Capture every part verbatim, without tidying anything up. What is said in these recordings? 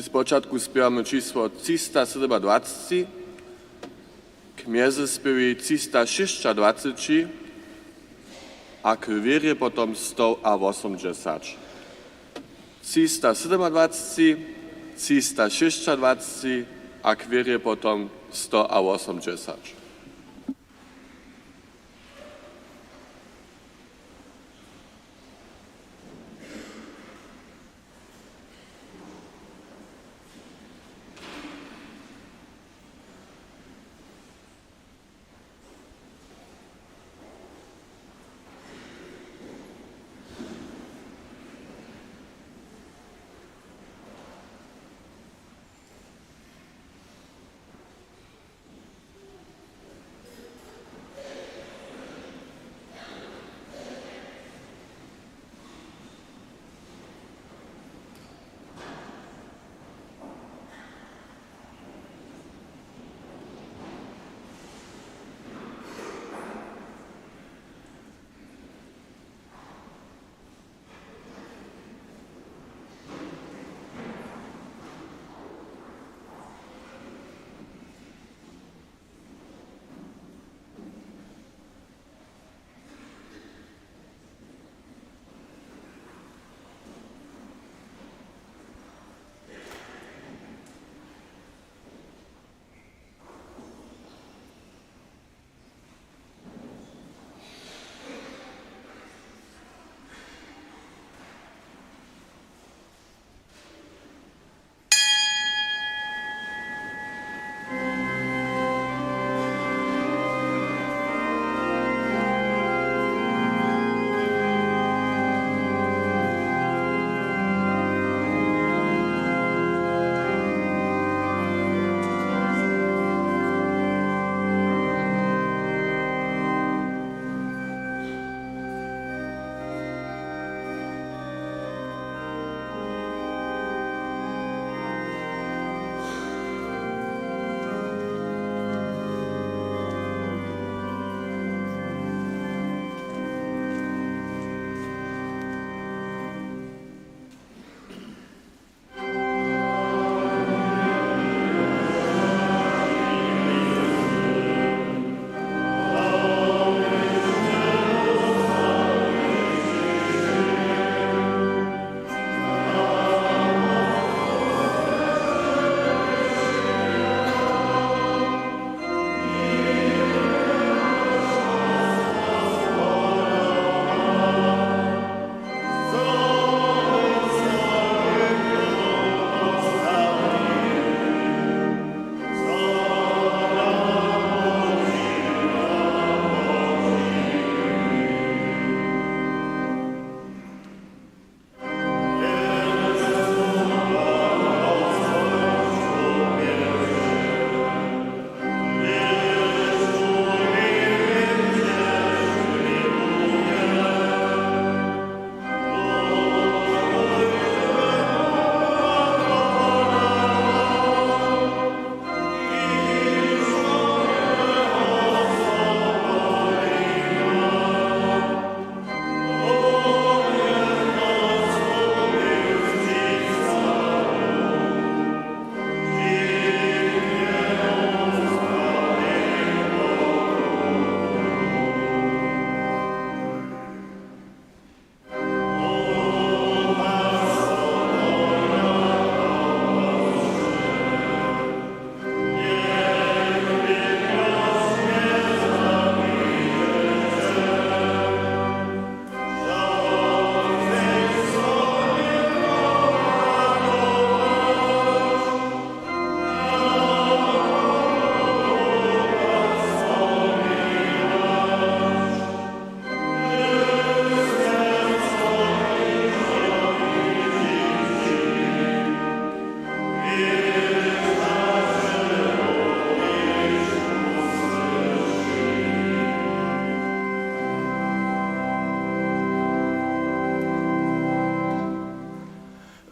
Spočatku spěwamy čisło třista sydomadwacci, k mjezyspěwej třista šěsćadwaceći a k wěrje potom sto a wosomdźesać. Třista sydomadwacci, třista šěsćadwaceći a k wěrje potom sto a wosomdźesać.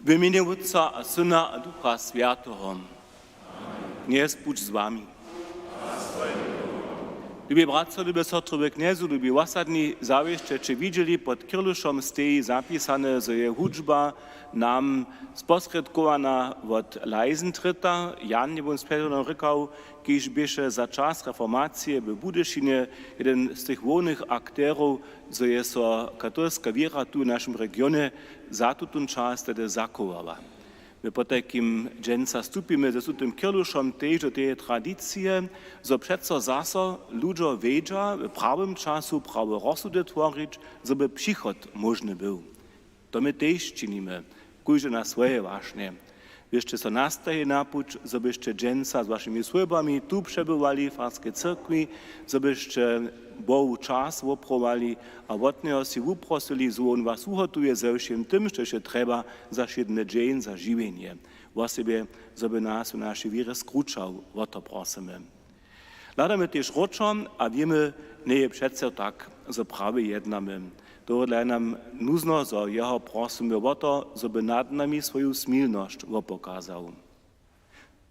W mjenje Wótca a Syna a Ducha Swjateho. Knjez budź z wami. Lubi bratřo, lube sotry we Knjezu, lubi wosadni, zawěsće će widźeli, pod kěrlušom steji zapisane, zo je hudźba nam sposrědkowana wot Leisentritta. Jan je wón spjedono rěkał, kiž běše za čas reformacije w Budyšinje jedyn z tych hłownych akterow, zo je so katolska wěra tu w našim regionje za tutón čas tehdy zachowała. My potajkim dźensa stupimy ze sutym kěrlušom tež do teje tradicije, zo přeco zaso ludźo wědźa w prawym času prawe rozsudy tworić, zo by přichod móžny był. To my tež činimy, kóždy na swoje wašnje. Wy sće so nastajili na puć, zo byšće dźensa z wašimi swójbami tu přebywali w farskej cyrkwi, zo byšće Bohu čas woprowali a wot njeho sej wuprosyli, zo wón was wuhotuje ze wšěm tym, štož je trjeba za wšědny dźeń, za žiwjenje. Wosebje, zo by nas w našej wěrje skrućał, wo to prosymy. Hladamy tež wróćo a wěmy, njeje přeco tak, zo prawje jednamy. Tohodla je nam nuzno, zo jeho prosymy wo to, zo by nad nami swoju smilnosć wopokazał.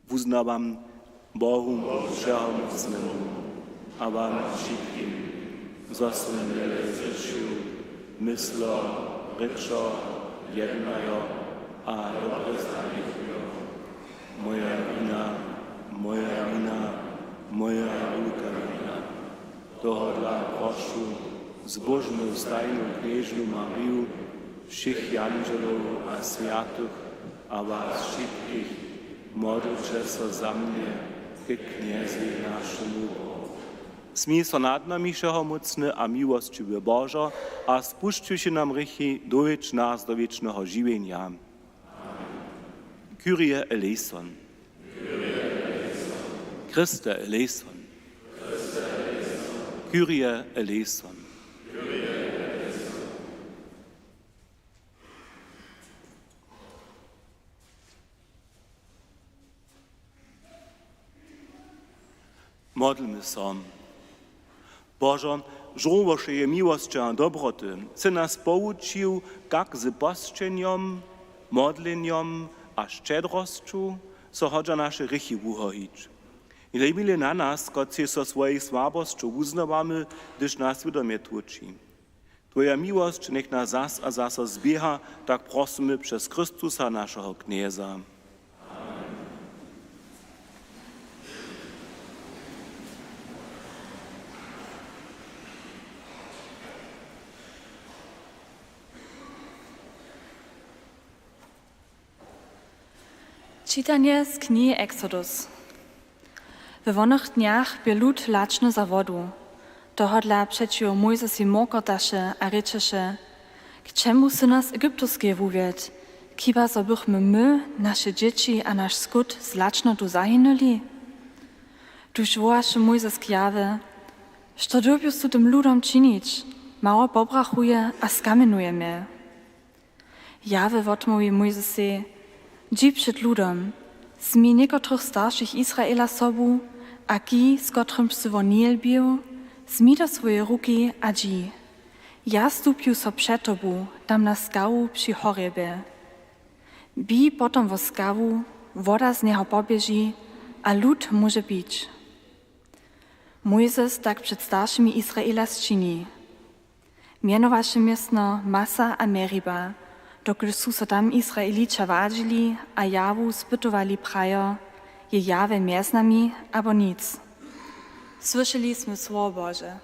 Wuznawam Bohu Wšehomócnemu a wam wšitkim, zo sym wjele zhrěšił, myslo, rěčo, jednajo a dobre zanjechujo. Moja wina, moja wina, moja wulka wina. Tohodla prošu zbóžnu stajnu knježnu Mariju, wšěch jandźelow a swjatych a was wšitkich, modlće so za mnje ke Knjezej našemu Bohu. Smil so nad nami, wšehomócny a miłosćiwy Božo, a spušćiwši nam hrěchi, dowjedź nas do wěčneho žiwjenja. Kyrie eleison. Christe eleison. Kyrie eleison. Modlmy so. Božo, žórło wšeje miłosće a dobroty, sy nas poučił, kak z posćenjom, modlenjom a šćedrosću so hodźa naše hrěchi wuhojić. Hlej mile na nas, kotřiž so swojich słabosćow wuznawamy, hdyž nas swědomje tłóči. Twoja miłosć njech nas zas a zaso zběha, tak prosymy přez Chrystusa, našeho Knjeza. Čitanje z knihi Exodus. We wonych dnjach bě lud lačny za wodu. Tohodla přećiwo Mójzesej murkotaše a rěčeše: K čemu sy nas z Egyptoskeje wuwjedł? Chiba zo bychmy my, naše dźěći a naš skót z lačnotu zahinyli? Tuž wołaše Mójzes k Jahwe: Što dyrbju z tutym ludom činić? Mało pobrachuje a skamjenuje mje. Jahwe wotmołwi Mójzesej: Dźi před ludom, změj někotrych staršich Izraela sobu, a kij, z kotrymž sy wón Nil bił, změj do swojeje ruki a dźi. Ja stupju so před tobu tam na skawu při Horjebje. Bij potom wo skawu, woda z njeho poběži a lud móže pić. Mójzes tak před staršimi Izraela sčini. Mjenowaše městno Masa a Meriba, dokelž su so tam Izraelića wadźili a Jahwu spytowali, prajo: Je Jahwe mjez nami abo nic? Słyšeli smy słowo Bože.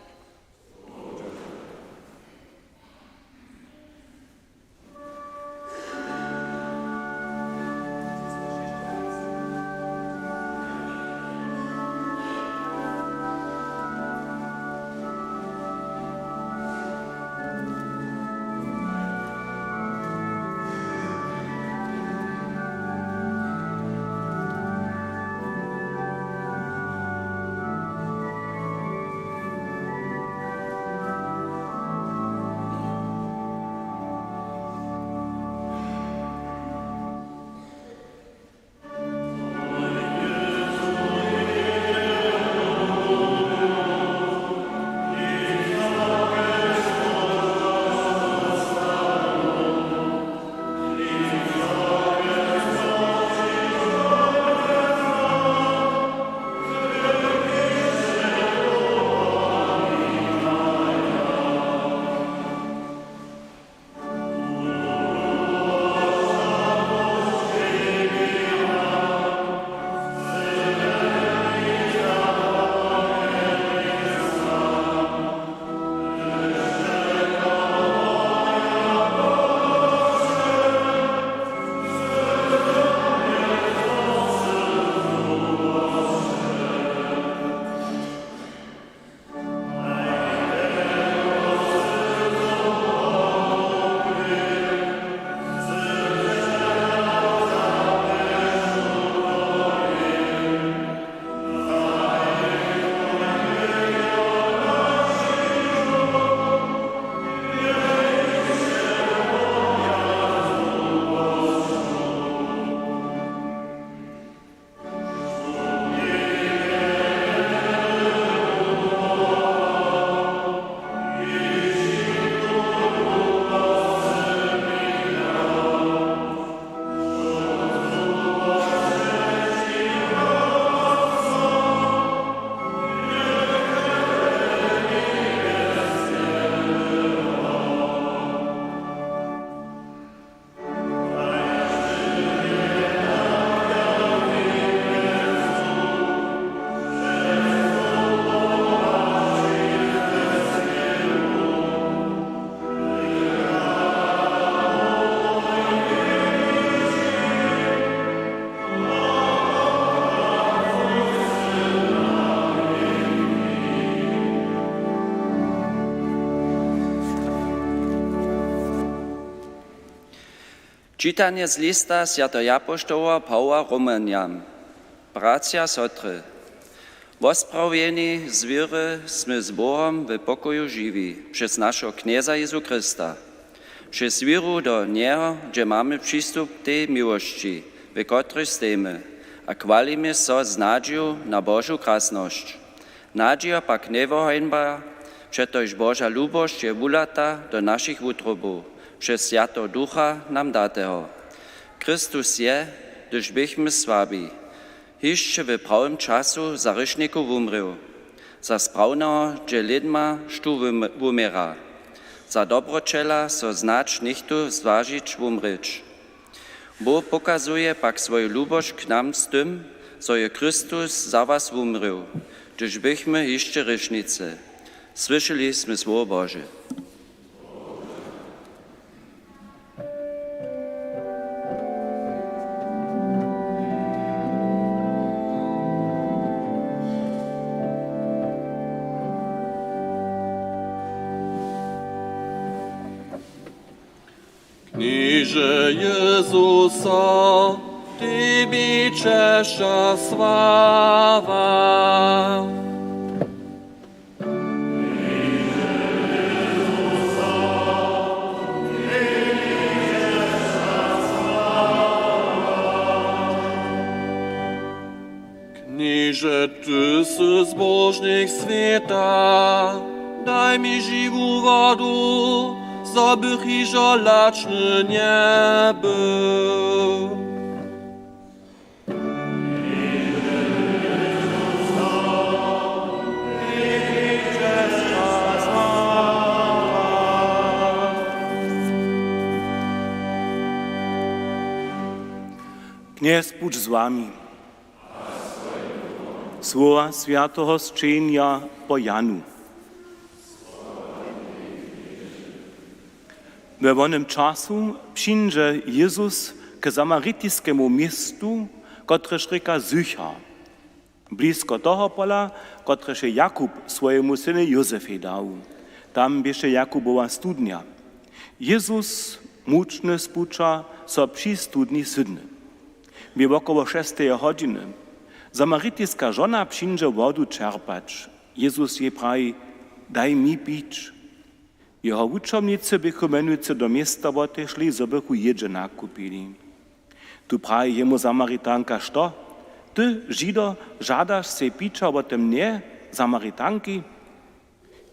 Čitanje z lista swjateho apoštoła Pawła Romanjam. Bratřa, sotry, wosprawiedleni z wěry smy z Bohom w pokoju žiwi přez našeho Knjeza Jezu Chrysta. Přez wěru do njeho, hdźe mamy přistup k tej miłosći, w kotryž stejimy, a chwalimy so z nadźiju na Božu krasnosć. Nadźija pak njewohańba, přetož Boža lubosć je wulata do našich wutrobow přez Swjateho Ducha nam dateho. Chrystus je, hdyž běchmy słabi, hišće w prawym času za hrěšnikow wumrěł. Za sprawneho dźě lědma štó wum-, wuměra. Za dobroćela so snadź něchtó zwažić wumrěć. Bóh pokazuje pak swoju lubosć k nam z tym, zo je Chrystus za was wumrěł, hdyž běchmy hišće hrěšnicy. Słyšeli smy słowo Bože. Knježe Jezusa, tebi česć a sława. Knježe, ty sy zbóžnik swěta, daj mi žiwu wodu, zo bych hižo lačny njebył. Knjez budź z wami. Słowa swjateho sćenja po Janu. We wonym času přińdźe Jezus k samaritiskemu městu, kotrež rěka Sychar, blisko toho pola, kotrež je Jakub swojemu synjej Józefej dał. Tam běše Jakubowa studnja. Jezus, mučny z puća, so při studni sydny. Bě wokoło šesteje hodźiny. Samaritiska žona přińdźe wodu čerpać. Jezus jej praji: „Daj mi pić.“ Jeho wučomnicy běchu mjenujcy do města wotešli, zo bychu jědźe nakupili. Tu praji jemu Samaritanka: „Što? Ty, Žido, žadaš sej pića, wo tym mnje, Samaritanki?“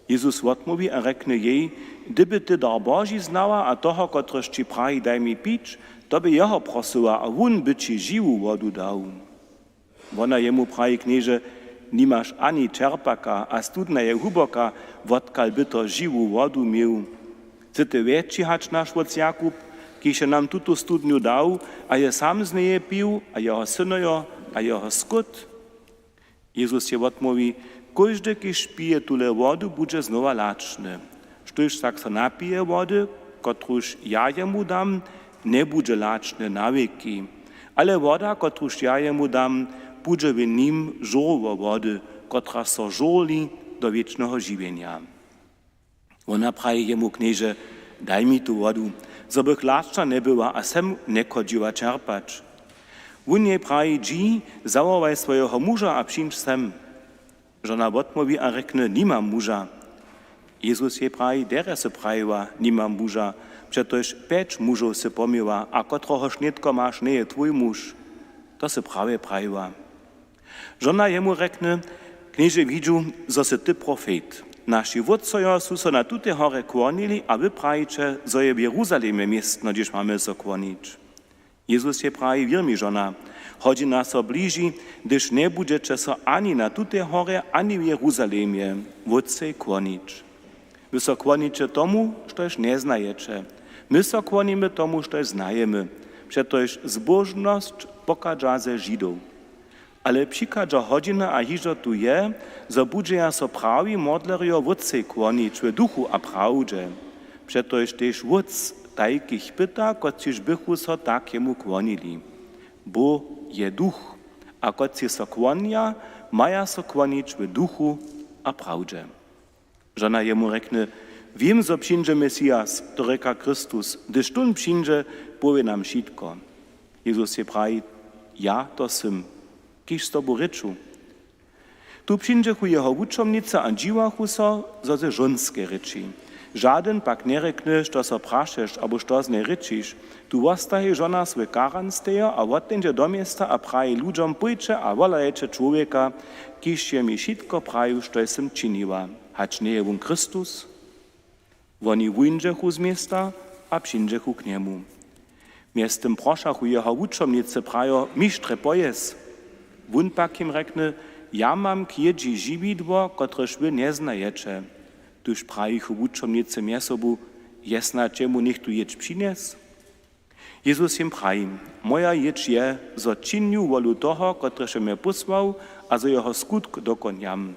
Jezus wotmołwi a rjekny jej: „Hdyby ty dar Boži znała a toho, kotryž ći praji: Daj mi pić, to by jeho prosyła a wón by ći žiwu wodu dał.“ Wona jemu praji: „Knježe, nimaš ani čerpaka a studna je hłuboka, wotkal by to žiwu wodu měł? Sy ty wjetši hač naš wótc Jakub, kiž je nam tutu studnju dał a je sam z njeje pił, a jeho synojo a jeho skót?“ Jezus jej wotmołwi: „Kóždy, kiž pije tule wodu, budźe znowa lačny. Štóž wšak so napije wody, kotruž ja jemu dam, njebudźe lačny na wěki. Ale woda, kotruž ja jemu dam, budźe w nim žórło wody, kotraž so žórli do wěčneho žiwjenja.“ Wona praji jemu: „Knježe, daj mi tu wodu, zo bych lačna njebyła a sem njechodźiła čerpać.“ Wón jej praji: „Dźi, zawołaj swojeho muža a přińdź sem.“ Žona wotmołwi a rjekny: „Nimam muža.“ Jezus jej praji: „Derje sy prajiła: Nimam muža, přetož pjeć mužow sy poměła, a kotrehož nětko maš, njeje twój muž. To sy prawje prajiła.“ Žona jemu rjekny: „Knježe, widźu, zo sy ty profet. Naši wótcojo su so na tutej horje kłonili a wy prajiće, zo je w Jeruzalemje městno, hdźež mamy so kłonić.“ Jezus jej praji: „Wěr mi, žona, hodźina so bliži, hdyž njebudźeće so ani na tutej horje, ani w Jeruzalemje Wótcej kłonić. Wy so kłoniće tomu, štož njeznajeće. My so kłonimy tomu, štož znajemy, přetož zbóžnosć pochadźa ze Židow. Ale přichadźa hodźina a hižo tu je, zo budźeja so prawi modlerjo Wótcej kłonić w duchu a prawdźe, přetož tež Wótc tajkich pyta, kotřiž bychu so tak jemu kłonili. Bóh je duch, a kotřiž so kłonja, maja so kłonić w duchu a prawdźe.“ Žona jemu rjekny: „Wěm, zo přińdźe Mesias, to rěka Chrystus. Hdyž tón přińdźe, Powě nam wšitko. Jezus jej praji: „Ja to sym, kiž z tobu rěču.“ Tu přińdźechu jeho wučomnicy a dźiwachu so, zo ze žonskej rěči. Žadyn pak njerjekny: „Što so prašeš, abo što z njej rěčiš?“ Tu wostajej žona swój karan stejo a woteńdźe do města a praji ludźom: „Pójće a wohlajće čłowjeka, kiž je mi wšitko prajił, štož sym činiła. Hač njeje wón Chrystus?“ Woni wuńdźechu z města a přińdźechu k njemu. Mjeztym prošachu jeho wučomnicy, prajo: „Mištrje, pojěz.“ Wón pak jim rjekny: „Ja mam k jědźi žiwidło, kotrež wy njeznajeće.“ Tuž prajichu wučomnicy mjez sobu: „Je snadź jemu něchtó jědź přinjesć?“ Jezus jim praji: „Moja jědź je, zo činju wolu toho, kotrež je mje pósłał, a zo jeho skutk dokonjam.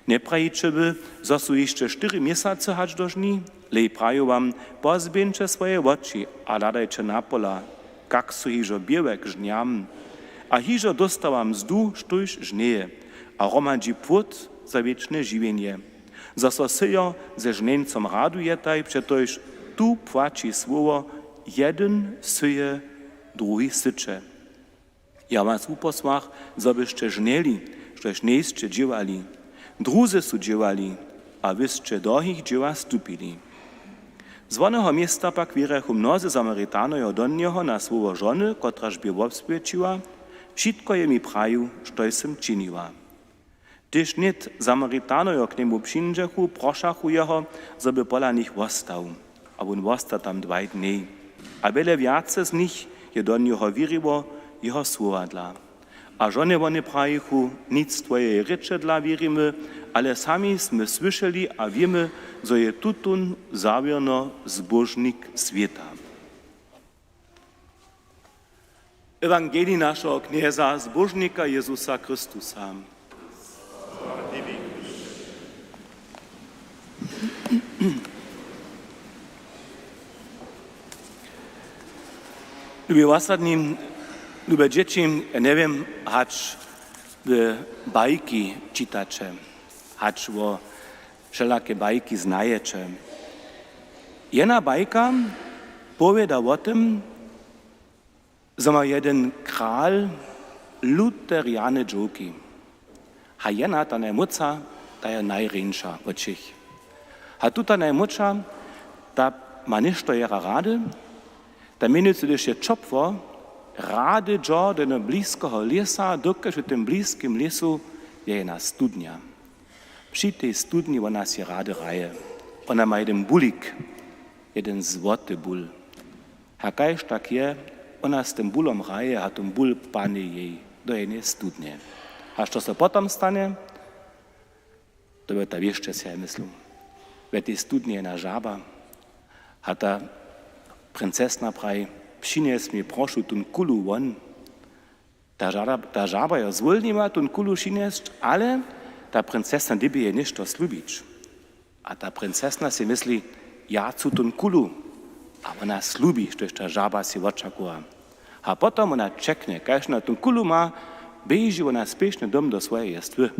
Njeprajiće wy, zo su hišće štyri měsacy hač do žni? Lej, praju wam: Pozběhńće swoje woči a hladajće na pola, kak su hižo běłe k žnjam. A hižo dóstawa mzdu, štóž žnjeje, a hromadźi płód za wěčne žiwjenje. Zo so syjo ze žnjeńcom radujetaj, přetož tu płaći słowo: Jedyn syje, druhi syće. Ja was wupósłach, zo byšće žnjeli, štož njejsće dźěłali. Druzy su dźěłali, a wy sće do jich dźěła stupili.“ Z woneho města pak wěrjachu mnozy Samaritanojo do njeho na słowo žony, kotraž bě wobswědčiła: „Wšitko je mi prajił, štož sym činiła.“ Tež hnyd Samaritanojo k njemu přińdźechu, prošachu jeho, zo by pola nich wostał. A wón wosta tam dwaj dnjej. A wjele wjace z nich je do njeho wěriło jeho słowadla. A žonje wone prajichu: „Nic twojeje rěče dla wěrimy, ale sami smy słyšeli a wěmy, zo je tutón zawěrno zbóžnik swěta.“ Ewangelij našeho Knjeza, Zbóžnika Jezusa Chrystusa. Lubi wosadni, lube dźěći, ja njewěm, hač wy bajki čitaće, hač wo wšelake bajki znajeće. Jedna bajka powěda wo tym, zo ma jedyn kral luter rjane dźowki. A jedna, ta najmłódša, ta je najrjeńša wot wšěch. A tuta najmłódša, ta ma něšto jara rady, ta mjenujcy, hdyž je ćopło, rady dźo do jedneho bliskeho lěsa, dokelž w tym bliskim lěsu je jedna studnja. Při tej studni wona sej rady hraje. Wona ma jedyn bulik, jedyn złoty bul. A kaž tak je, wona z tym bulom hraje a tón bul panje jej do jeje studnje. A što so potom stanje? To by ta wěsće sej myslił. We tej studnje jedna žaba. A ta princesna praji: „Přinjes mi, prošu, tón kulu won.“ Ta žaba, ta žaba jo zwólniła tón kulu přinjesć, ale ta princesna dyrbje jej něšto slubić. A ta princesna sej mysli: „Ja chcu tón kulu.“ A wona slubi, štož ta žaba sej wočakowa. A potom wona ćeknje, kaž wona tón kulu ma, běži wona spěšnje dom do swojeje stwy.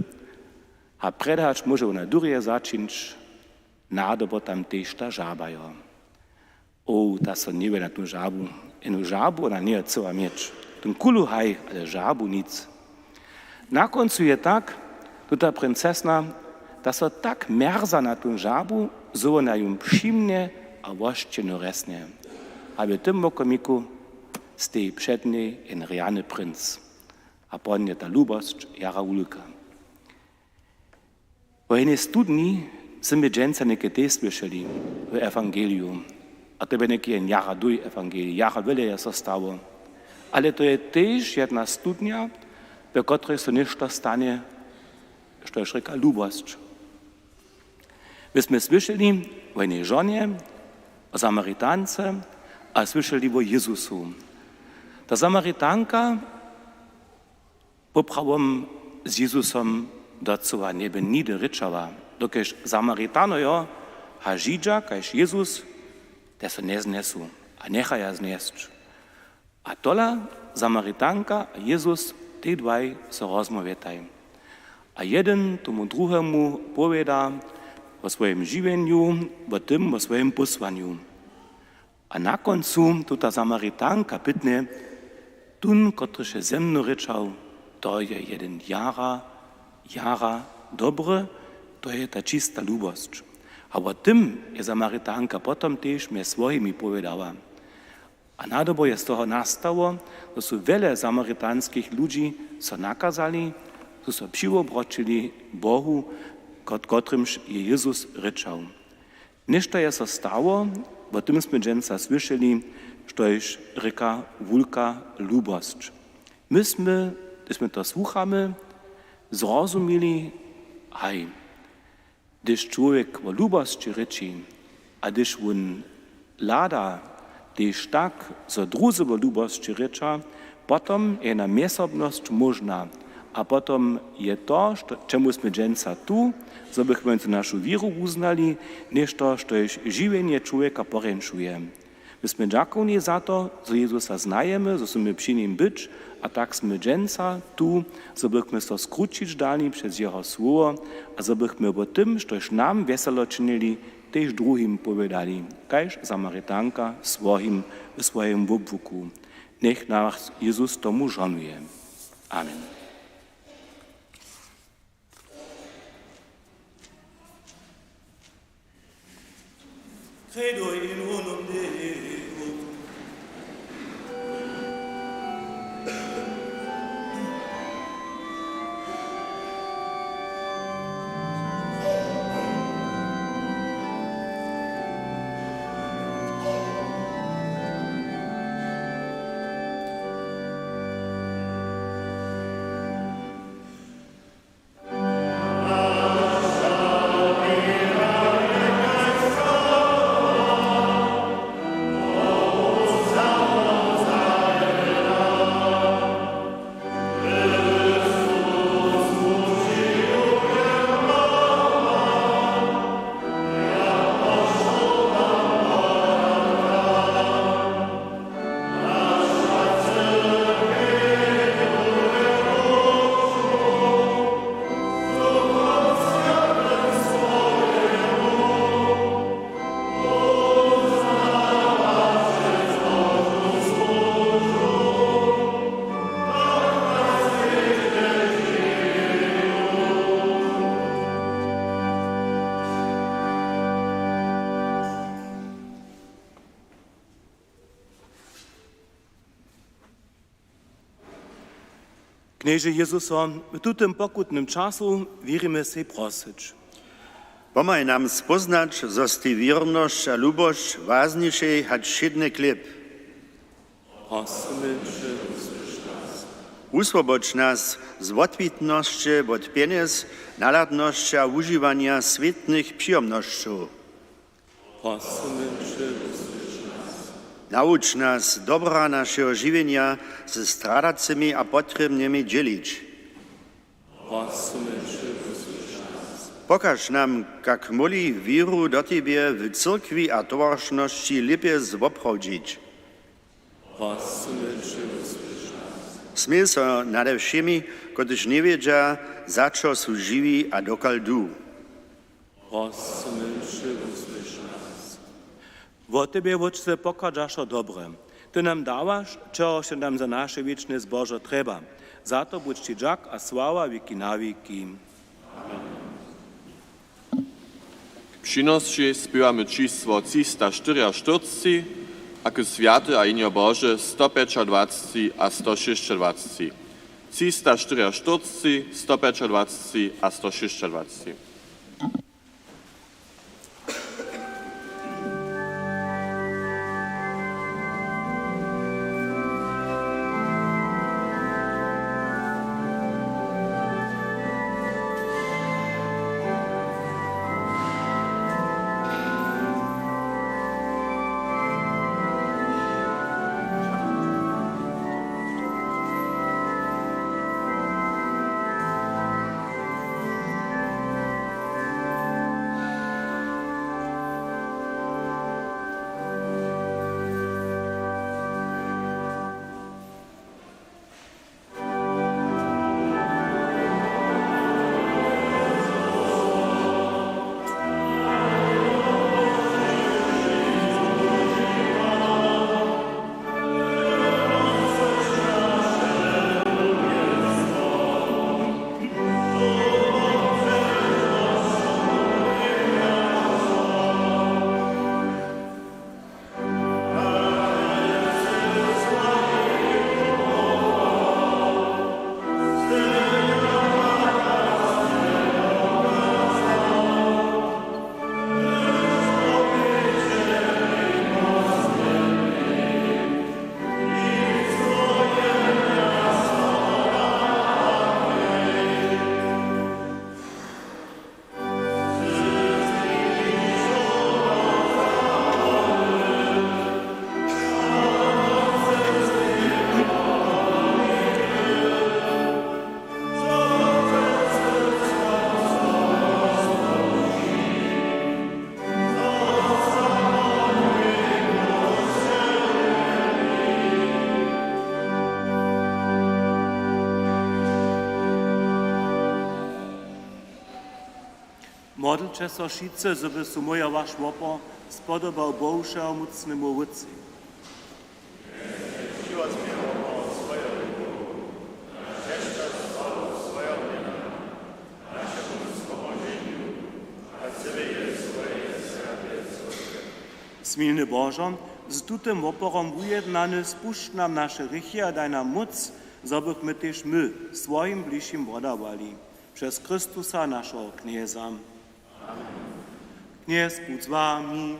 A prjedy hač móže wona durje začińć, nadobo tam tež ta žaba jo. O, ta so hněwje na tu žabu. Jenu žabu wona njeje chcyła měć. Tón kulu haj, ale žabu nic. Na kóncu je tak, tuta princesna, ta so tak mjerza na tu žabu, zo wona ju přimnje a wosćenju rjesnje. A w tym wokomiku steji před njej jen rjany princ. A po nim je ta lubosć jara wulka. Wo jenej studni smy dźensa něke tež słyšeli w ewangeliju. A to bě něke jen jara duhi ewangelij, jara wjele je so stało. Ale to je tež jedna studnja, w kotrej so něšto stanje, štož rěka lubosć. My smy słyšeli wo jenej žonje, wo Samaritance a słyšeli wo Jezusu. Ta Samaritanka poprawom z Jezusom docyła njebě nihdy rěčała, dokelž Samaritanojo a Židźa kaž Jezus, te so njeznjesu a njechaja znjesć. A tola Samaritanka a Jezus, tej dwaj so rozmołwjetaj. A jedyn tomu druhemu powěda wo swojim žiwjenju, wo tym, wo swojim pósłanju. A na kóncu tuta Samaritanka pytnje: „Tón, kotryž je ze mnu rěčał, to je jedyn jara, jara dobry, to je ta čista lubosć.” A wo tym je Samaritanka potom tež mjez swojimi powědała. A nadobo je z toho nastało, zo su wjele samaritanskich ludźi so nakazali, zo so přiwobroćili Bohu, kot kotrymž je Jezus rěčał. Něšto je so stało, wo tym smy dźensa słyšeli, štož rěka wulka lubosć. My smy, hdyž smy to słuchamy, zrozumili: Haj, hdyž čłowjek wo lubosći rěči a hdyž wón hlada tež tak, zo druzy wo lubosći rěča, potom je jena mjezsobnosć móžna. A potom je to, što, čemu smy dźensa tu, zo bychmy tu našu wěru wuznali, něšto, štož žiwjenje čłowjeka porjenšuje. My smy dźakowni za to, zo Jezusa znajemy, zo smy při nim być, a tak smy dźensa tu, zo bychmy so skrućić dali přez jeho słowo a zo bychmy wo tym, štož nam wjeselo činili, tež druhim powědali, kaž Samaritanka swojim, w swojim wobłuku. Njech nas Jezus tomu žonuje. Amen. Credo in unum Deum. Knježe Jezuso, w tutym pokutnym času wěrimy sej prosyć: Pomhaj nam spóznać, zo stej wěrnosć a lubosć wažnišej hač wšědny chlěb. Prosymy će, wusłyš nas. Wuswobodź nas z wotwitnosće wot pjenjez, nahladnosće a wužiwanja swětnych přijomnosćow. Prosymy će, wusłyš nas. Nawuč nas dobra našeho žiwjenja ze stradacymi a potrjebnymi dźělić. Prosymy će, wusłyš nas. Pokaž nam, kak móhli wěru do tebje w cyrkwi a towaršnosći lěpje zwoprawdźić. Prosymy će, wusłyš nas. Směj so nade wšěmi, kotryž njewědźa, za čo su žiwi a dokal du. Prosymy će, wusłyš nas. Wo tebje, Wótče, pochadźa wšo dobre. Ty nam dawaš, čehož je nam za naše wěčne zbožo trjeba. Za to budź ći dźak a sława wěki na wěki. K přinosći spěwamy čisło třista štyriaštyrceći a k Swjaty a Injo Bože sto pjećadwacci a sto šěsćadwacci. Třista štyriaštyrceći, sto pjećadwacci a sto šěsćadwacci. Modlće so wšitcy, zo by so mój a waš wopor spodobał Bohu, wšehomócnemu Wótcej. Smilny Božo, z tutym woporom wujednany, spušć nam naše hrěchi a daj nam móc, zo bychmy tež my swojim bližšim wodawali. Přez Chrystusa, našeho Knjeza. Knjez budź z wami.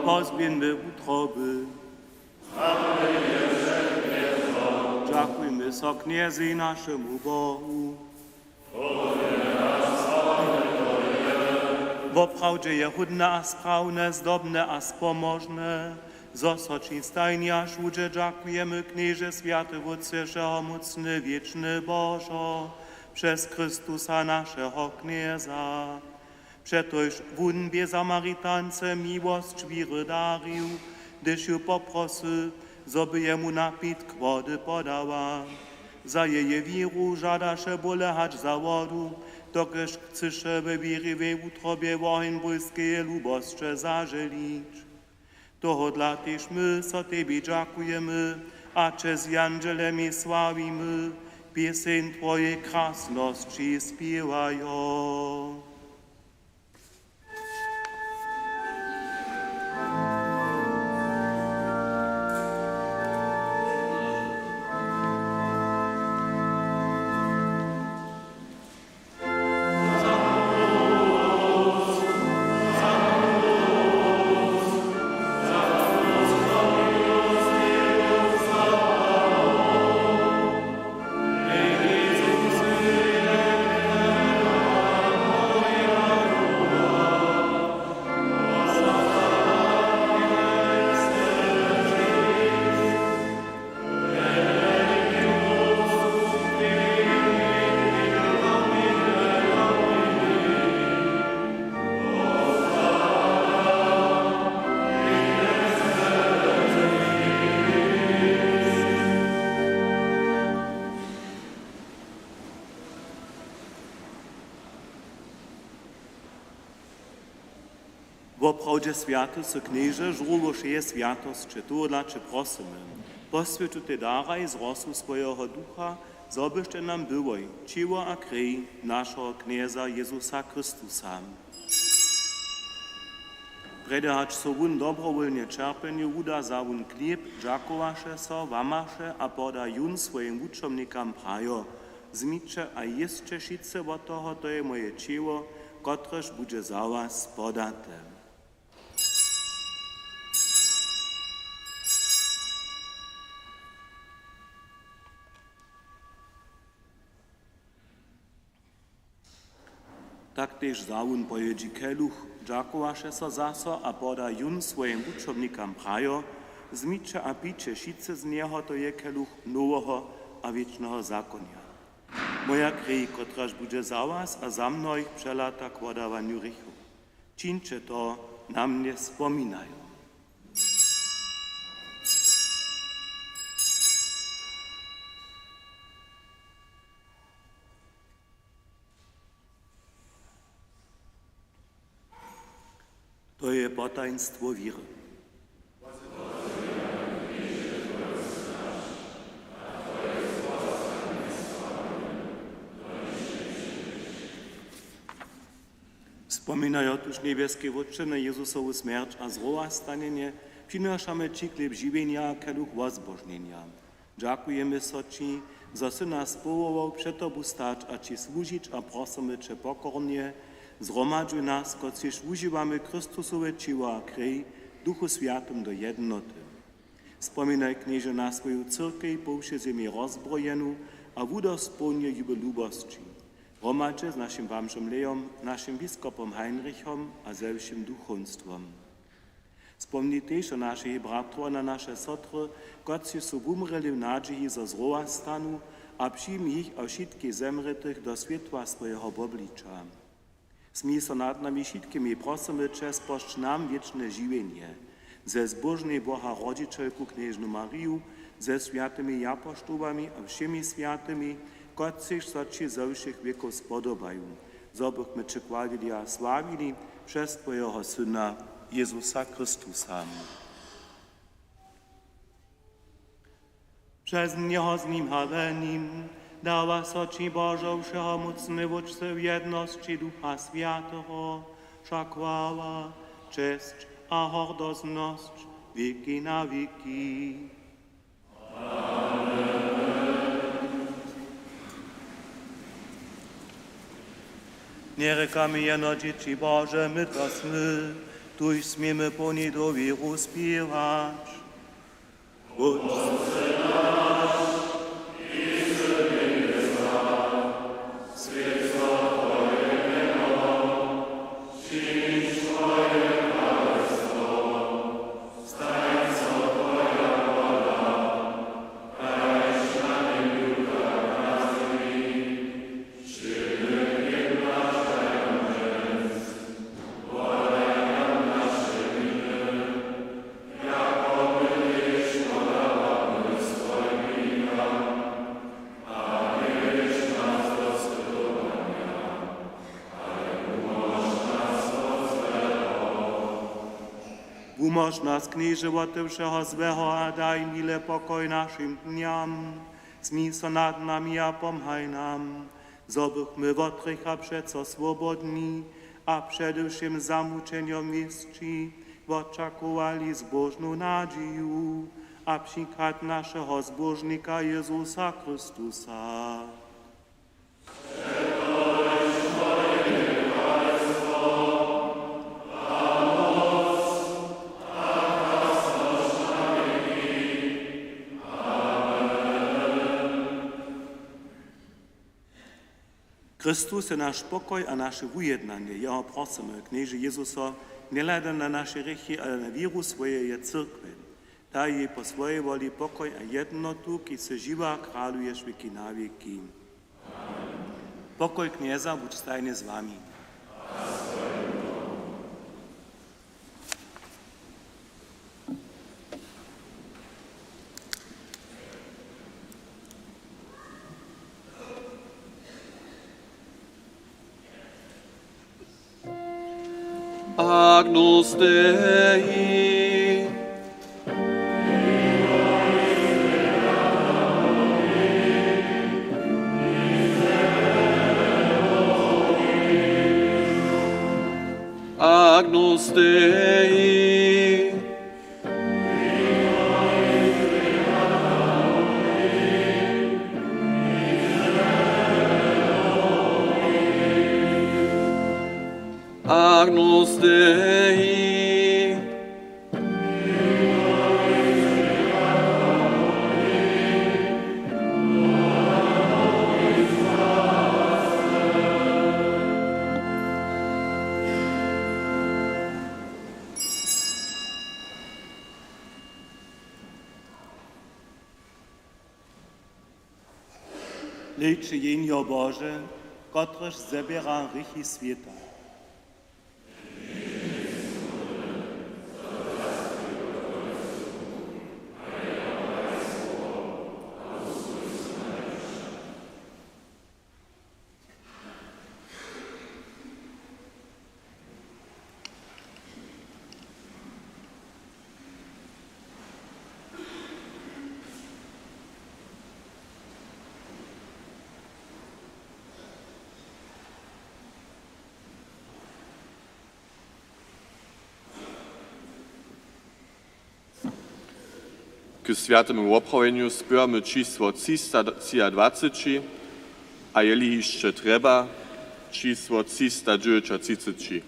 Pozběhńmy wutroby. Dźakujmy so Knjezej, našemu Bohu. Woprawdźe je hódne a sprawne, zdobne a spomožne, zo so ći stajnje a wšudźe dźakujemy, Knježe, swjaty Wótče, wšehomócny, wěčny Božo, přez Chrystusa, našeho Knjeza. Přetož wón bě Samaritance miłosć wěry darił, hdyž ju poprosył, zo by jemu napitk wody podała. Za jeje wěru žadaše bóle hač za wodu, dokelž chcyše we wěri we wutrobje woheń bójskeje lubosće zaželić. Tohodla tež my so tebi dźakujemy a će z jandźelemi sławimy, pěseń twojej krasnosći spěwajo. Woprawdźe swjaty sy, Knježe, žórło wšeje swjatosće, tohodla će prosymy, poswjeć tutej daraj z rosu swojeho Ducha, zo byštej nam byłoj ćěło a krej našeho Knjeza Jezusa Chrystusa. Prjedy hač so wón dobrowólnje ćerpjenju wuda, wza wón chlěb, dźakowaše so, łamaše a poda jón swojim wučomnikam, prajo: Wzmiće a jěsće wšitcy wot toho, to je moje ćěło, kotrež budźe za was podate. Tak tež wza wón po jědźi keluch, dźakowaše so zaso a poda jón swojim wučomnikam, prajo: Wzmiće a pijće wšitcy z njeho, to je keluch noweho a wěčneho zakonja, moja krej, kotraž budźe za was a za mnohich přelata k wodawanju hrěchow. Čińće to na mnje spominajo. To je potajnstwo wěry. Spominajo tuž, njebjeski Wótče, na Jezusowu smjerć a zrowastanjenje, přinašamy ći chlěb žiwjenja a keluch wozbožnjenja. Dźakujemy so ći, zo sy nas powołał před tobu stać a ći słužić, a prosymy će pokornje: Zhromadźuj nas, kotřiž wužiwamy Chrystusowe ćěło a krej, w Duchu Swjatym do jednoty. Spominaj, Knježe, na swoju cyrkej po wšej zemi rozbrojenu a wudospołnjej ju w lubosći. Hromadźe z našim bamžom Leom, našim biskopom Heinrichom a ze wšěm duchowstwom. Spomni tež na našich bratrow a na naše sotry, kotři su wumrěli w nadźiji, zo zrowastanu, a přijmi jich a wšitkich zemrětych do swětła swojeho wobliča. Smil so nad nami wšitkimi, prosymy će, spožč nam wěčne žiwjenje ze zbóžnej Boha rodźićelku knježnu Mariju, ze swjatymi japoštołami a wšěmi swjatymi, kotřiž so ći ze wšěch wěkow spodobaju, zo bychmy će chwalili a sławili přez twojeho Syna Jezusa Chrystusa. Přez njeho, z nim a w nim dawa so ći, Božo, wšehomócny Wótče, w jednosći Ducha Swjateho wša chwała, česć a hordoznosć wěki na wěki. Njerěkamy jeno dźěći Bože, my to smy, tuž směmy połni dowěru spěwać. Wumóž nas, Knježe, wote wšeho złeho a daj mile pokoj našim dnjam. Smil so nad nami a pomhaj nam, zo bychmy wot hrěcha přeco swobodni a přede wšěm zamućenjom wěsći wočakowali zbóžnu nadźiju a přichad našeho Zbóžnika Jezusa Chrystusa. Chrystus je naš pokoj a naše wujednanje. Jeho prosymy, Knježe Jezuso, njehladaj na naše hrěchi, ale na wěru swojeje cyrkwje. Daj jej po swojej woli pokoj a jednotu, kiž sy žiwy a kraluješ wěki na wěki. Pokoj Knjeza budź stajnje z wami. Agnus Dei. Agnus Dei. Agnus Dei. Hlejće, Jehnjo Bože, kotrež zběra hrěchi swěta. K swjatemu woprawjenju spěwamy čisło třista třiadwaceći, a jeli hišće trjeba, čisło třista dźewjećatřiceći.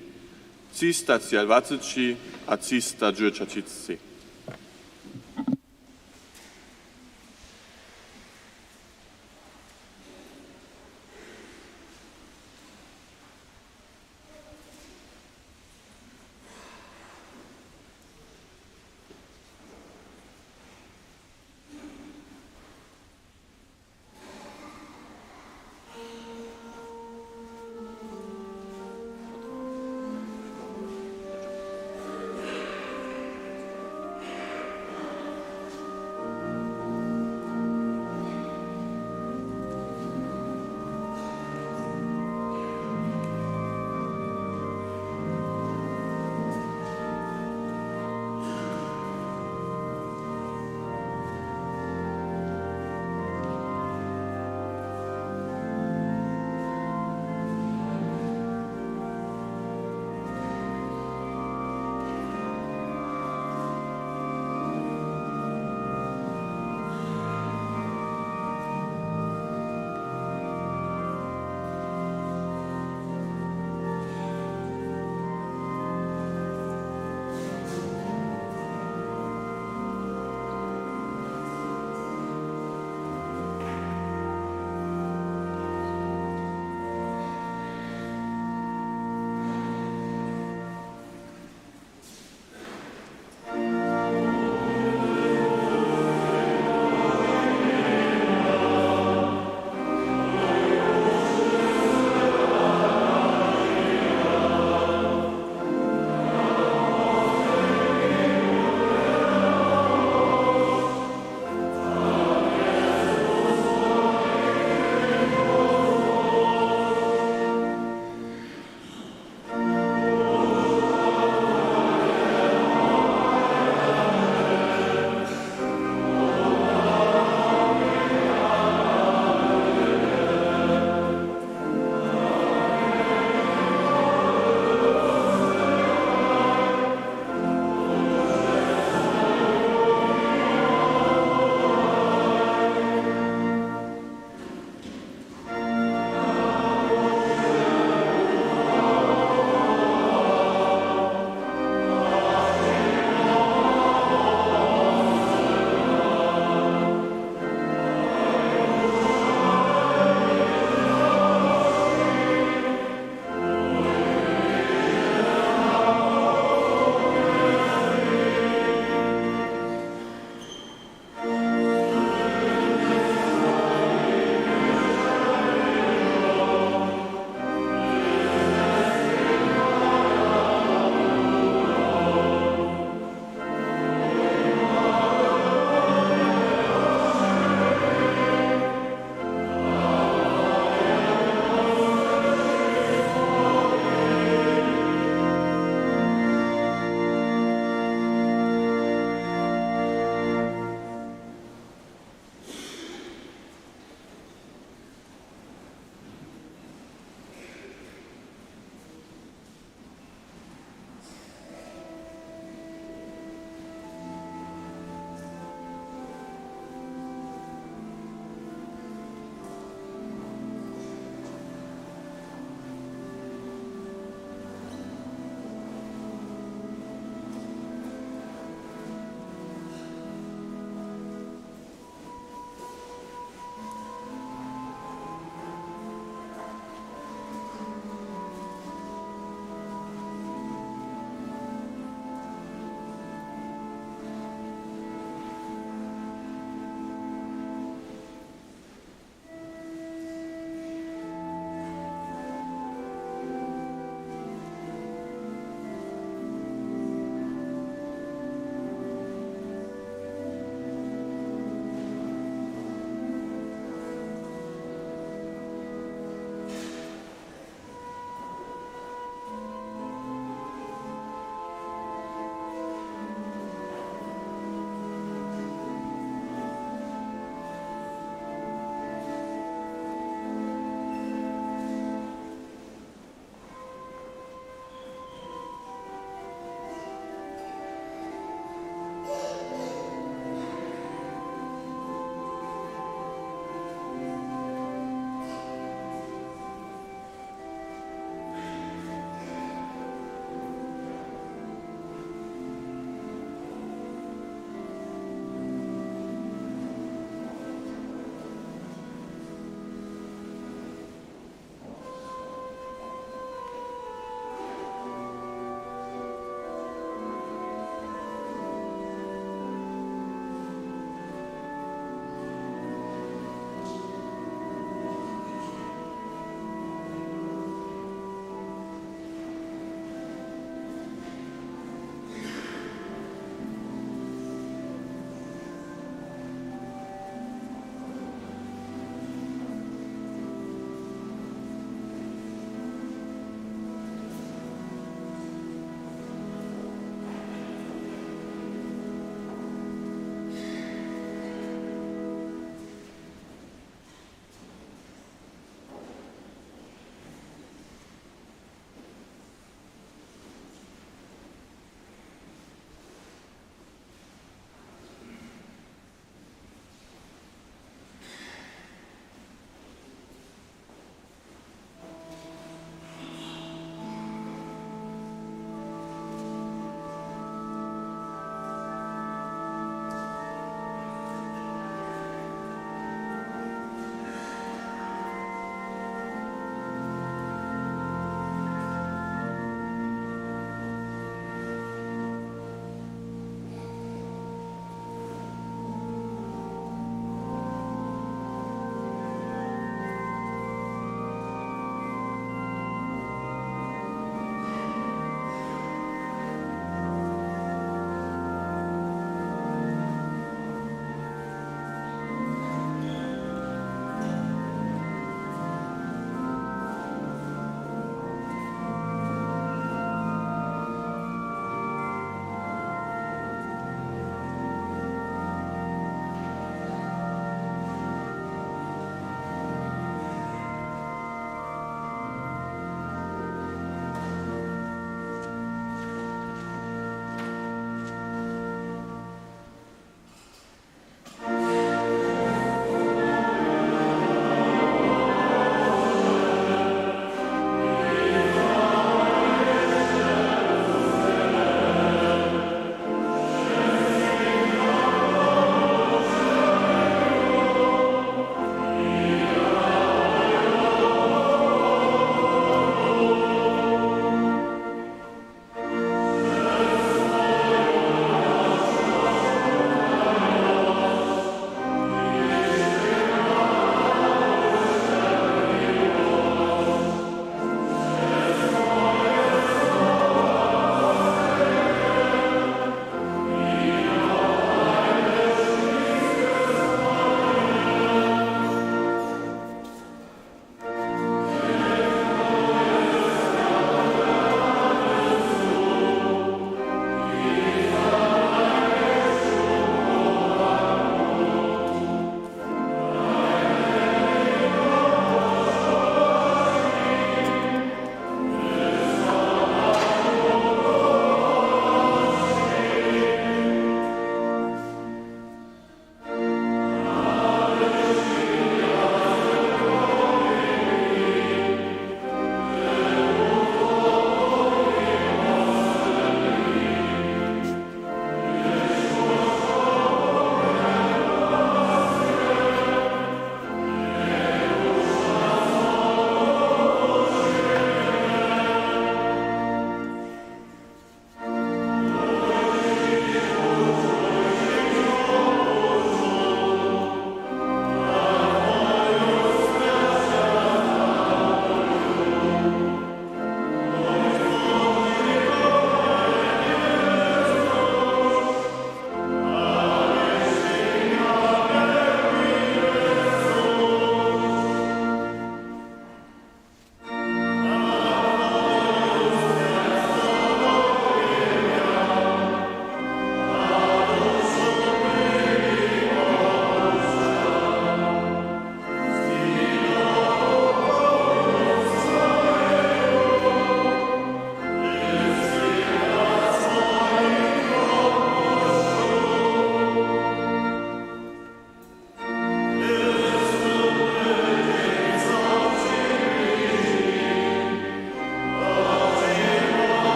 Třista třiadwaceći a třista dźewjećatřiceći.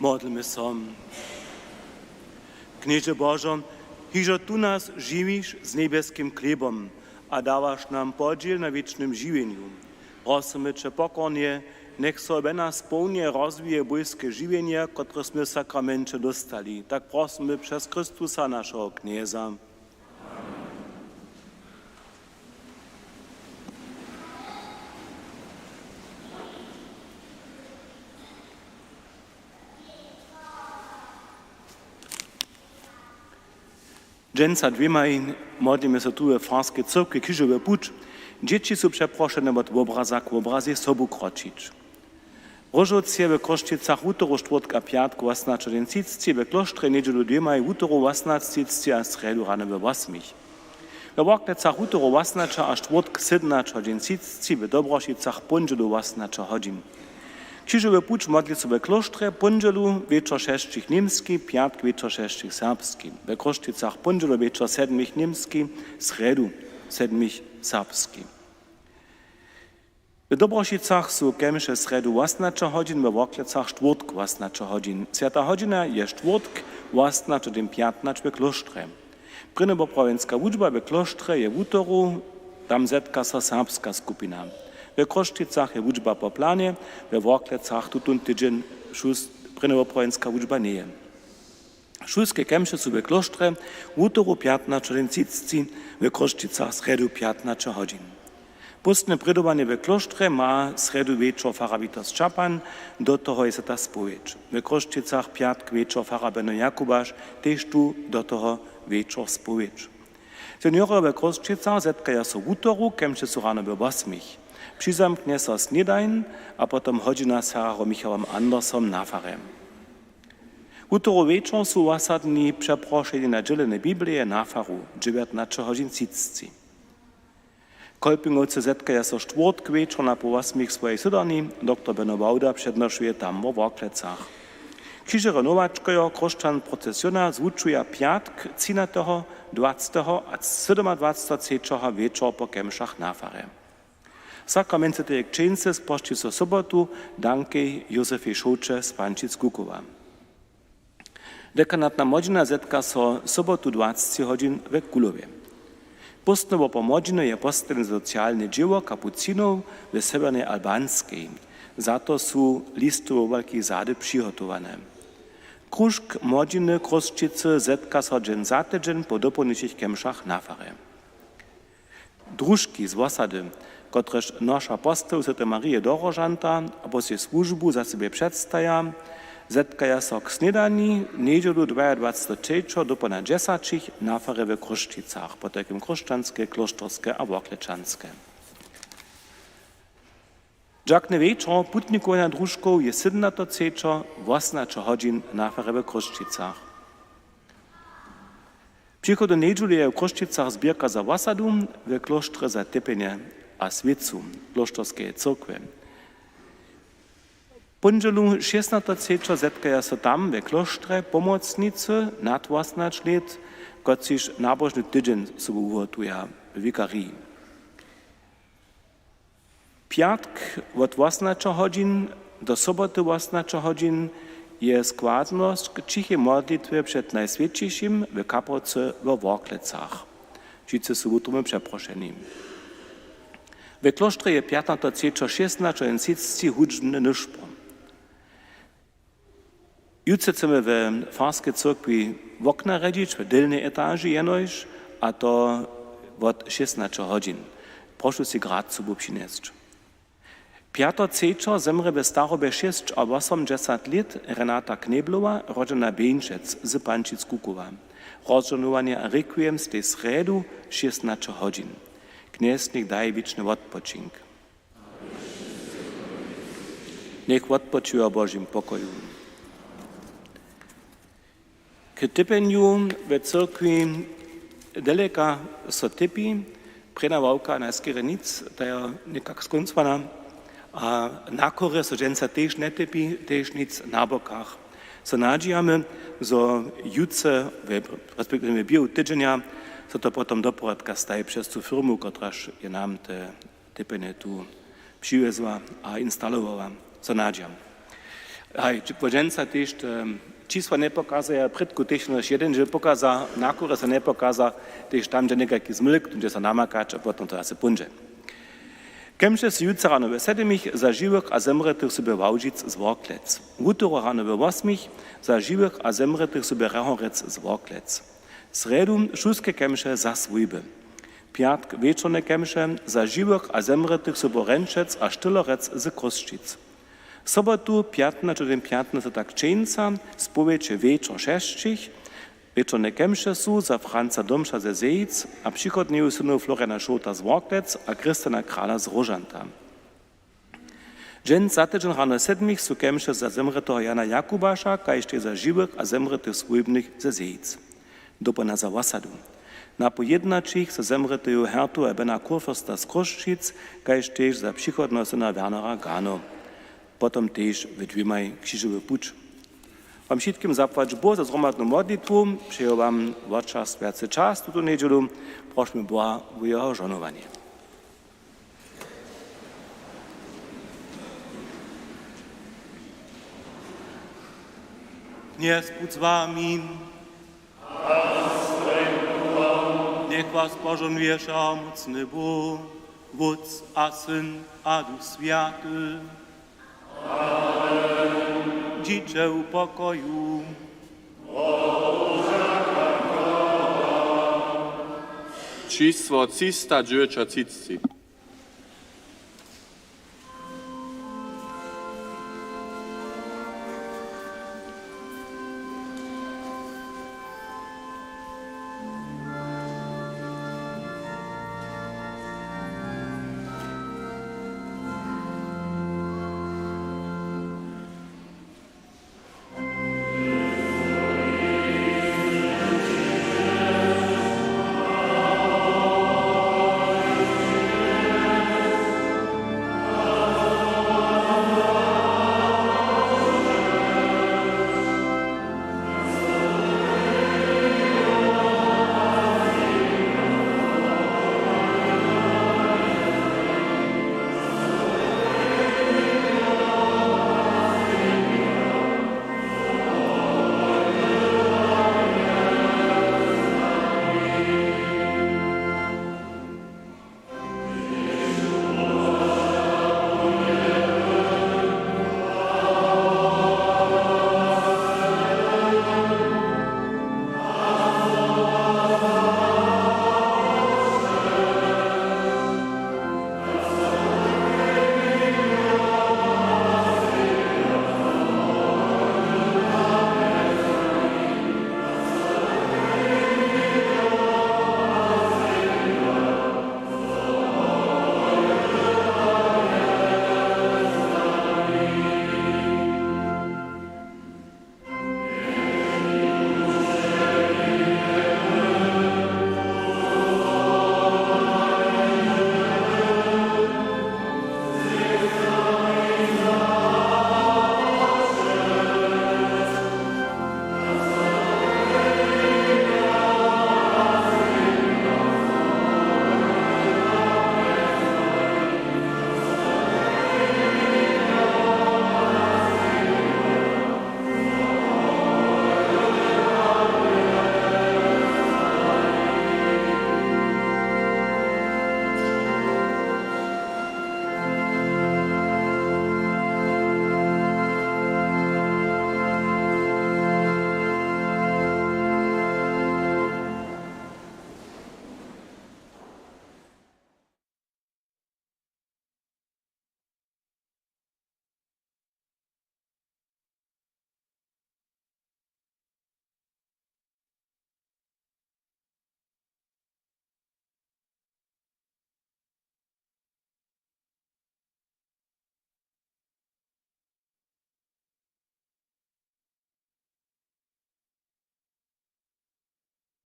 Modlmy so. Knježe Božo, hižo tu nas žiwiš z njebjeskim chlěbom a dawaš nam podźěl na wěčnym žiwjenju, prosymy će pokornje, njech so we nas połnje rozwije bójske žiwjenje, kotrež smy w sakramenće dóstali. Tak prosymy přez Chrystusa, našeho Knjeza. Dźensa dwěmaj modlimy so tu we Farskej cyrkwi křižowy puć. Dźěći su přeprošene, wot wobraza k wobrazej sobu kročić. Róžowce we Chrósćicach wutoru, štwórtk a pjatk wosomnaće hodźin třiceći, we klóštrje njedźelu dwěmaj, wutoru wosomnaće třiceći a srjedu rano we wosmich. We Worklecach wutoru wosomnaće a štwórtk sydomnaće hodźin třiceći, we Dobrošicach póndźelu wosomnaće hodźin. Křižowy puć modli so we klóštrje póndźelu wječor šesćich němski, pjatk wječor šesćich serbski, we Chrósćicach póndźelu wječor sedmich němski, srjedu sedmich serbski. W Dobrošicach su kemše srjedu wosomnaće hodźin, we Worklecach štwórtk wosomnaće hodźin. Swjata hodźina je štwórtk wosomnaće hodźin pjatnaće we klóštrje. Prěnjowoprawjenska wučba we klóštrje je wutoru, tam zetka so serbska skupina. We Chrósćicach je wučba po planje, we Worklecach tutón tydźeń šus-, prěnjowoprawjenska wučba njeje. Šulske kemše su we klóštrje wutoru pjatnaće hodźin třiceći, we Chrósćicach srjedu pjatnaće hodźin. Póstne prědowanje we klóštrje ma srjedu wječor farar Witold Čapan, do toho je swjata spowědź. We Chrósćicach pjatk wječor farar Beno Jakubaš, tež tu do toho wječor spowědź. Seniorojo we Chrósćicach zetkaja so wutoru, kemše su rano we wosmich. Přizamknje so snědań a potom hodźina z fararom Michałom Andersom na farje. Wutoru wječor su wosadni přeprošeni na dźěleny Biblije na faru, dźewjatnaće hodźin třiceći. Kolpingowcy zetkaja so štwórtk wječor na poł wosmich w swojej sydarni, doktor Beno Wałda přednošuje tam wo Worklecach. Křižerjo nowačkojo chróšćan procesiona zwučuja pjatk třinateho, dwaceteho a sydomadwaceteho třećeho wječor po kemšach na farje. Sakrament swjateje křćeńcy spožči so sobotu dankej Józefej Šołće z Pančic-Kukowa. Dekanatna młodźina zetka so sobotu dwaceći hodźin we Kulowje. Póstne wopor młodźiny je postajene za socialne dźěło kapucinow w Sewjernej Albanskej. Za to su listowe wobłaki zady přihotowane. Kružk młodźiny Chrósćicy zetka so dźensa tydźeń po dopołdnišich kemšach na farje. Družki z wosady, kotrež noša postawu swjateje Marije do Róžanta abo sej słužbu za sebje předstaja, zetkaja so k snědani njedźelu dwajadwaceteho třećeho dopołdnja dźesaćich na farje we Chrósćicach, potajkim chróšćanske, klóšterske a worklečanske. Dźakny wječor putnikowanja družkow je sydomnateho třećeho wosomnaće hodźin na farje we Chrósćicach. Přichodnu njedźelu je w Chrósćicach zběrka za wosadu, we klóštrje za tepjenje a swěcu klóšterskeje cyrkwje. Póndźelu šěsnateho třećeho zetkaja so tam we klóštrje pomocnicy nad wosomnaće lět, kotřiž nabožny tydźeń sobu wuhotuja w wikariji. Pjatk wot wosomnaće hodźin do soboty wosomnaće hodźin je składnosć k ćichej modlitwje před Najswjećišim w kapelce we Worklecach. Wšitcy su wutrobnje přeprošeni. We klóštrje je pjatnateho třećeho šěsnaće hodźin třiceći hudźbny nyšpor. Jutře chcemy we farskej cyrkwi wokna rjedźić w delnjej etaži jenož, a to wot šěsnaće hodźin. Prošu sej grad sobu přinjesć. Pjateho třećeho zemrě we starobje šěsćawosomdźesat lět Renata Kneblowa, rodźena Bjeńšec z Pančic-Kukowa. Rozžohnowanje a rekwiem stej srjedu šěsnaće hodźin. Knjez njech daje wěčny wotpočink. Njech wotpočiwa w Božim pokoju. K tepjenju we cyrkwi deleka so tepi. Prěna ławka najskerje nic, ta je někak skóncowana. A na chórje so dźensa tež njetepi, tež nic na bokach. So nadźijamy, zo jutře, respektiwje běhu tydźenja, so to potom do porědka staji přez tu firmu, kotraž je nam te tepjenje tu přiwjezła a instalowała, so nadźijam. Haj, či-, po dźensa tež, em, čisła njepokazaja, prědku tež nož jedyn dźěl pokaza, na kurje so njepokaza, tež tam dźe někajki zmylk, hdźe so namakać a potom to zase póńdźe. Kemše su jutře rano we sedmich za žiwych a zemrětych su bě Ławžic z Worklec. Wutoru rano we wosmich za žiwych a zemrětych su bě Rehorjec z Worklec. Srjedu šulske kemše za swójby. Pjatk wječorne kemše za žiwych a zemrětych su bě Renčec a Štylorjec z Chrósćic. Sobotu pjatnaće dźewjeć pjatnaće tak čeńca, spowjeće wječor šesćich. Wječorne kemše su za Franca Domša ze Zejic a přichodneju synow Floriana Šołta z Worklec a Christiana Krala z Róžanta. Dźens za tydźeń rano sedmich su kemše za zemrěteho Jana Jakubaša, kaž tež za žiwych a zemrětych swójbnych ze Zejic. Dopołdnja za wosadu. Napoł jědnaćich za zemrěteju Hertu a Bena Kurfürsta z Chrósćic, kaž tež za přichodneho syna Wernera Gano. Potom tež we dwěmaj křižowy puć. Wam wšitkim zapłać Bóh za zhromadnu modlitwu, přeju wam wočerstwjacy čas tutu njedźelu, prošmy Boha wo jeho žohnowanje. Knjez budź z wami. Njech was požohnuje wšehomócny Bóh, Wótc a Syn a Duch Swjaty. Amen. Dźiće w pokoju. Čisło třista dźewjećatřicći.